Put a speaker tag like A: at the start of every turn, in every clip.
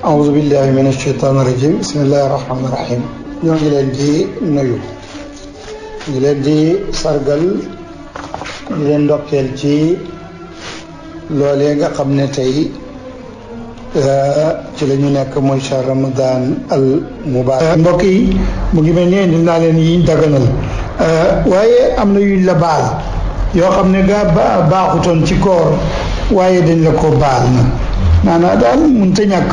A: أعوذ بالله من الشيطان الرجيم بسم الله الرحمن الرحيم ñoo ngi leen di nuyu ngi leen di sargal di leen ndokkeel ci loolee nga xam ne tey ci la ñu nekk mooy shahr Ramadan al mubarak mbokk yi mu ngi mel ni indi naa leen yiñ daganal waaye am na yuñ la baal yoo xam ne nga baaxutoon ci koor waaye dañ la ko baal na maanaam daal mënta ñàkk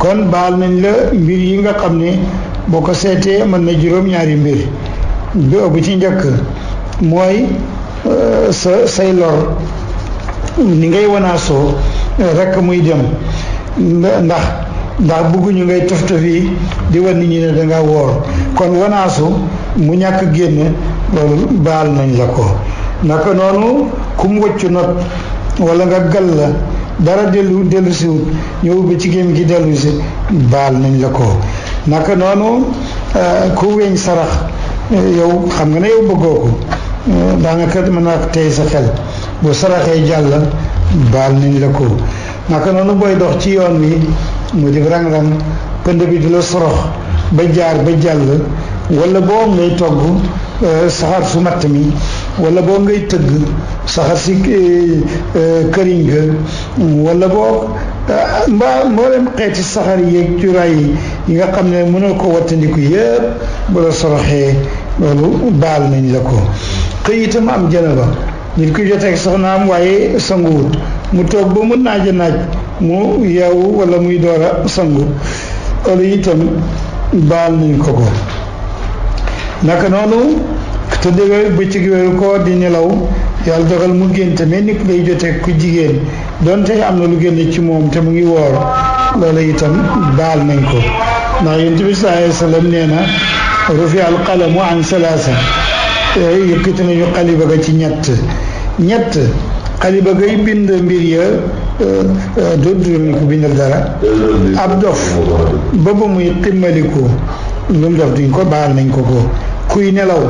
A: kon baal nañ la mbir yi nga xam ne boo ko seetee mën na juróom-ñaari mbir bu ci njëkk mooy say lor ni ngay wanaasoo rekk muy dem ndax bëgguñu ngay tof-tofi di wan nit ñi ne danga woor kon wanaasu mu ñàkk génn loolu baal nañ la ko naka noonu ku mu wëccu not walla nga gal la dara dellu siwut ñëw ba ci gémm gi dellu si baal nañ la ko naka noonu ku weñ sarax yow xam nga ne yow bëggoo ko daanaka mën naa tey sa xel bu saraxee jàll baal nañ la ko naka noonu booy dox ci yoon wi mu di rang-rang pënd bi di la sorox ba jaar ba jàll walla boo ngay togg saxaar su matt mi walla boo ngay tëgg saxaar si këriñ ga walla boo mboolem xeeti saxaar yeeg cuuraay yi nga xam ne mënoo ko wattandiku yëpp bu la soroxee loolu baal nañ la ko xëy itam am janaba nit ku joteeg soxnaam waaye sanguwut mu toog ba mu naaj mu yeewu walla muy door a sangu loolu itam baal nañ ko naka noonu tëdd bëccëg weeru koor di nelaw yàlla dogal mu génn mais nit lay joteeg ku jigéen donte am na lu génn ci moom te mu ngi woor loolu itam baal nañ ko ndax yonent bi sallallahu alayhi wa sallam nee na rufi al qalamu an salaasa yëkkati nañu xaliba ga ci ñett xaliba gay bind mbir ya dootuñu ko bindal dara ab dof ba muy ximmaliku lu mu def duñ ko baal nañ ko kuy nelaw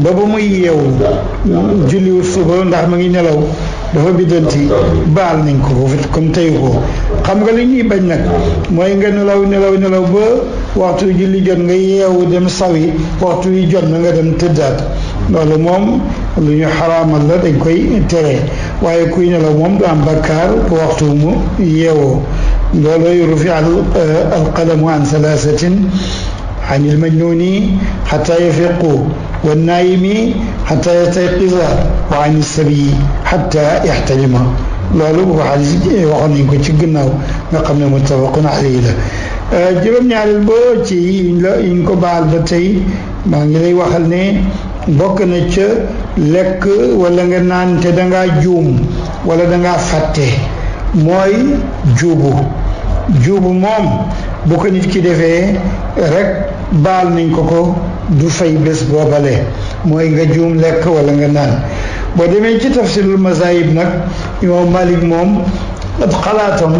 A: ba muy yeewu julliwut suba ndax ma ngi nelaw dafa biddanti baal nañ ko comme teyu ko xam nga li ñuy bañ nag mooy nga nelaw ba waxtu julli jot nga yeewu dem sawi waxtu wi jot na nga dem tëddaat loolu moom lu ñu xaraamal la dañ koy tere waaye kuy nelaw moom du am bakkaar bu waxtu mu yeewoo loolu rufi al qalamu an salaasatin عن المجنون حتى يفيق والنائم حتى يستيقظ وعن السبي حتى يحتلم loolu waxoon nañ ko ci gannaaw nga xam ne muttafaqun alayhi la juróom-ñaareel ba ci yiñ ko baal ba tey maa ngi lay waxal ne bokk na ca lekk walla nga naan te dangaa juum walla dangaa fàtte mooy juubu moom bu ko nit ki defee rek baal nañ ko du fay bés boobale mooy nga juum lekk walla nga naan boo demee ci tafsirul masaayib nag imam Malik moom xalaatam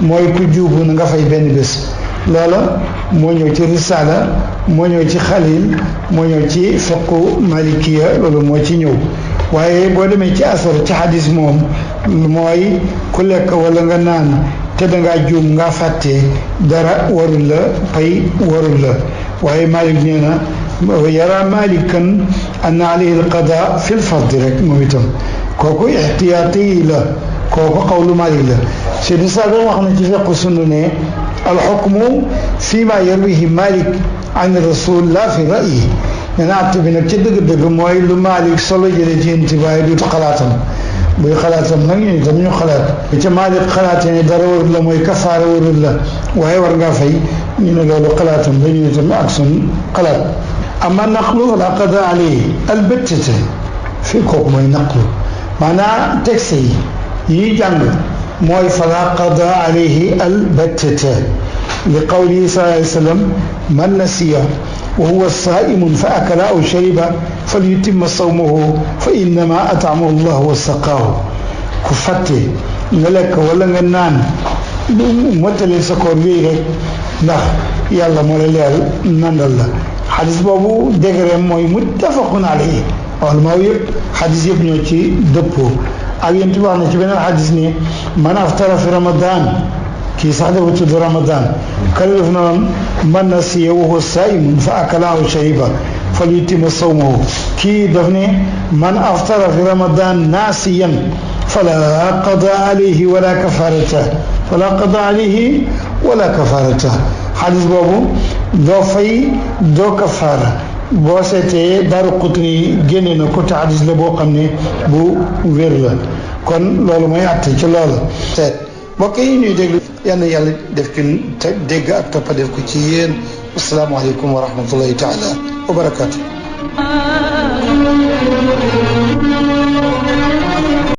A: mooy ku juubu na nga fay benn bés loola moo ñëw ci risaala moo ñëw ci xalil moo ñëw ci fiqu malikiya loolu moo ci ñëw waaye boo demee ci asar ci xadis moom mooy ku lekk walla nga naan te dangaa juum nga fàtte dara warul la pay warul la waaye Malik nee na yara malikan anna alayhi alqada fi lfardi rek moom itam kooku ixtiyaati la kooku xawlu Malik la Seydi Saaba wax na ci fiqu sunna ne alxukmu fi ma yarwihi Malik an rasul la fi ra'yi nee na àtte bi nag ci dëgg-dëgg mooy lu Malik solo jële ci yonent bi waaye duut xalaatam buy xalaatam nag ñu itam ñu xalaat ca Malik xalaatee ne dara warul la mooy kafaara warul la waaye war ngaa fay ñu ne loolu xalaatam ba ñu itam ak sun xalaat amma naqlu wala qada alayhi albattata fii kooku mooy naqlu maanaam texte yi jàng mooy fala qada alayhi albattata li qawlihi sallallahu alayhi wa sallam man nasiya wa huwa saa'imun fa akala aw shariba falyutimma sawmahu fa innama at'amahu Allah wa saqaahu ku fàtte nga lekk wala nga naan mottali sa koor wéy rek ndax yàlla moo la leeral nandal la xadis boobu dégreem mooy muttafaqun alayhi ulamaa yëpp xadis yëpp ñoo ci dëppoo ak yéen wax na ci beneen xadis ne man aftara fi ramadan kii sax dafa tudd Ramadan kale def noonu man nasiya wa huwa saa'im fa akala aw shariba falyutimma sawmahu kii daf ne man aftara fi Ramadan naasiyan fala qada alayhi wala kafarata xadis boobu doo fay doo kafaara boo seetee Daaru Qutni génne na ko te xadis la boo xam ne bu wér la kon loolu mooy àtte ci loolu seet mbokk yi ñuy déglu yal na yàlla def ci dégg ak toppa def ko ci yéen asalaamaaleykum wa rahmatullahi taala wa barakaatu